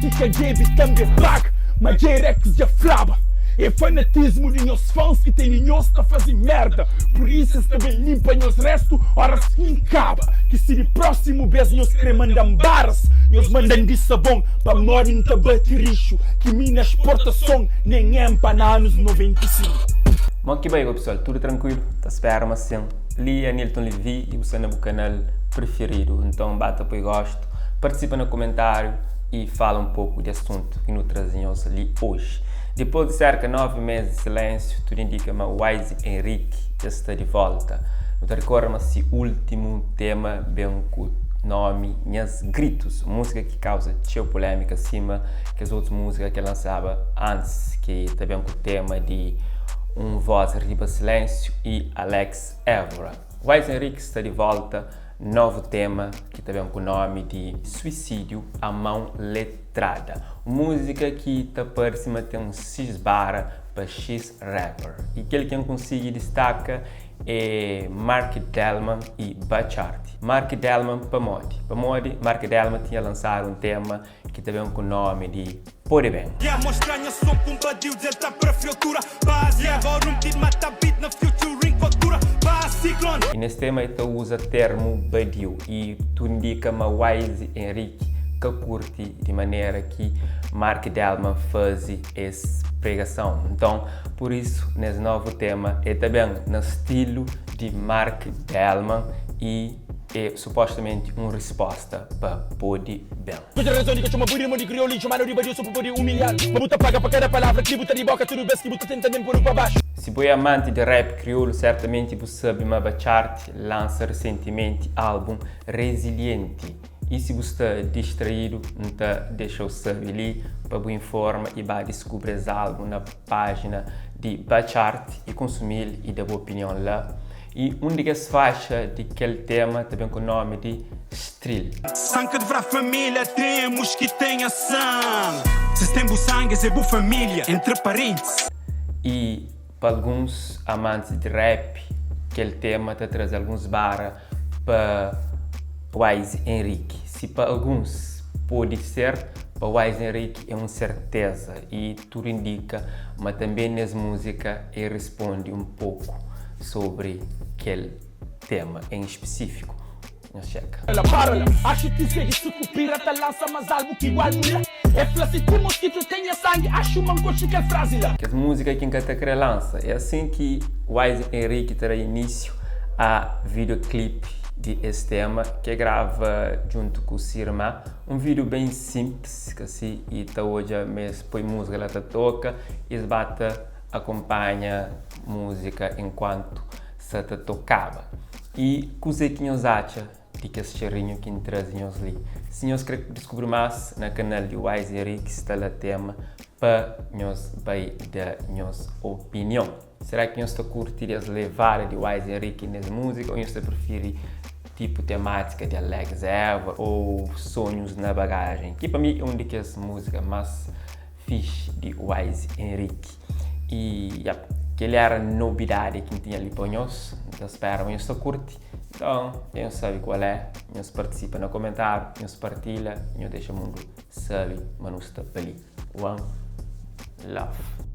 ki ka debe tanbe paga Ma J-Rex dja flaba É fanatismu di nhos fans ki tene nhos ta faze merda Pur isu es ta ben limpa nhos restu oras ki N kaba Ki si di prosimu bes nhos kre manda-m baras Nhos manda-m di sabon Pamodi N ta bati rixu ki mi na sportason Nen N pa na anus 95. Mo ki bai go pessoal, tudo tranquilo? Ta spera ma sim. Li é Anilton Levy e bu sta na bu canal preferido. Nton ba ta poi gosto, participa na comentario e fala um pouco di assunto ki nu traze nhos li hoje. Dipos di cerca 9 mes di silêncio, tudo indica ma Wise Henrique dja sta di volta. Nu ta recorda ma si ultimo tema ben ku nomi Nhas Gritos, un música ki causa txeu polémica sima kes otus música ki el lansaba antes ki ta ben ku tema di un voz riba silêncio e Alex Évora. Wise Henrique sta di volta, novu tema ki ta ben ku nomi di Suicídio a Mão Letrada. Un múzika ki ta parse ma ten uns 6 bara pa X rapper. I kel ki N konsigi distaka é Mark Delman i Batchart. Mark Delman pamodi? Pamodi Mark Delman tinha lansadu un tema ki ta ben ku nomi di Pode Ben. Yeah, mostra nha som pum badiu dzel ta pra fiotura Baz, yeah, agora um kid mata beat na featuring ku altura Baz, Ciclone. I nes tema e ta uza termu badiu i tu ndika ma Wise Henrique ka kurti di manera ki Mark Delman fazi es pregason. Nton, pur isu, nes novu tema e ta ben na stilu di Mark Delman i e supostamenti un risposta pa Pode Ben. Tudu razon di ka txoma bu irmon di kriolu i txomadu di badiu so pa pode umilhal. Ma bu ta paga pa kada palavra ki bu ta di boka tudu bes ki bu ta tenta ben ponu pa baxu. Si bu é amanti di rap kriolu, sertamenti bu sabe ma Batchart lansa resentimenti álbum Resilienti. I si bu sta distraídu, N ta dexa-u sabe li pa bu informa i ba diskubri es álbum na pájina di Batchart i konsumi-l i da bu opinion la. I un di kes faixa di kel tema ta ben ku nomi di Stril. Sangue de vrá família temos ki tenha sangue Se tem bu sangue es é bu família entre parentes. I pa alguns amantis di rap kel tema ta traze alguns bara pa Wise Henrique. Si pa alguns pode ser, pa Wise Henrique é un serteza i Tudu indika ma tanbê nes múzika el risponde un poku sobri kel tema en spisífiku. Nhos txeka. Ela para la, axu ti se di sukupira ta lansa mas algu ki igual mulher E fla si ti moskitu tem nha sangi axu ma nkoxi kel frazi la. Kes múzika ki N ka ta kre lansa. É asin ki Wise Henrique ta da inísiu a videoclip di es tema ki el grava djuntu ku si irmã. Un vídiu ben sinplis. Kasi i ta odja ma es poi múzika la ta toka i es ba ta akonpanha múzika enkuantu sa ta tokaba. I kuzê ki nhos atxa di kes txerinhu ki N traze nhos li? Si nhos kre diskubri más, na kanal di Wise Eric sta la tema pa nhos bai da nhos opinion. Será ki nhos ta kurti des levada di Wise Henrique nes múzika ou nhos ta prifiri tipu temátika di Alex Eva ou Sonhos na Bagagem, ki pa mi é un di kes múzika más fixi di Wise Henrique. E yap, kel-li era nobidadi ki N tinha li pa nhos, N ta spera ma nhos ta kurti. Nton, dja nhos sabe kual é, nhos partisipa na komentáriu, nhos partilha, nhos dexa mundu sabe ma nu sta pa li. One love.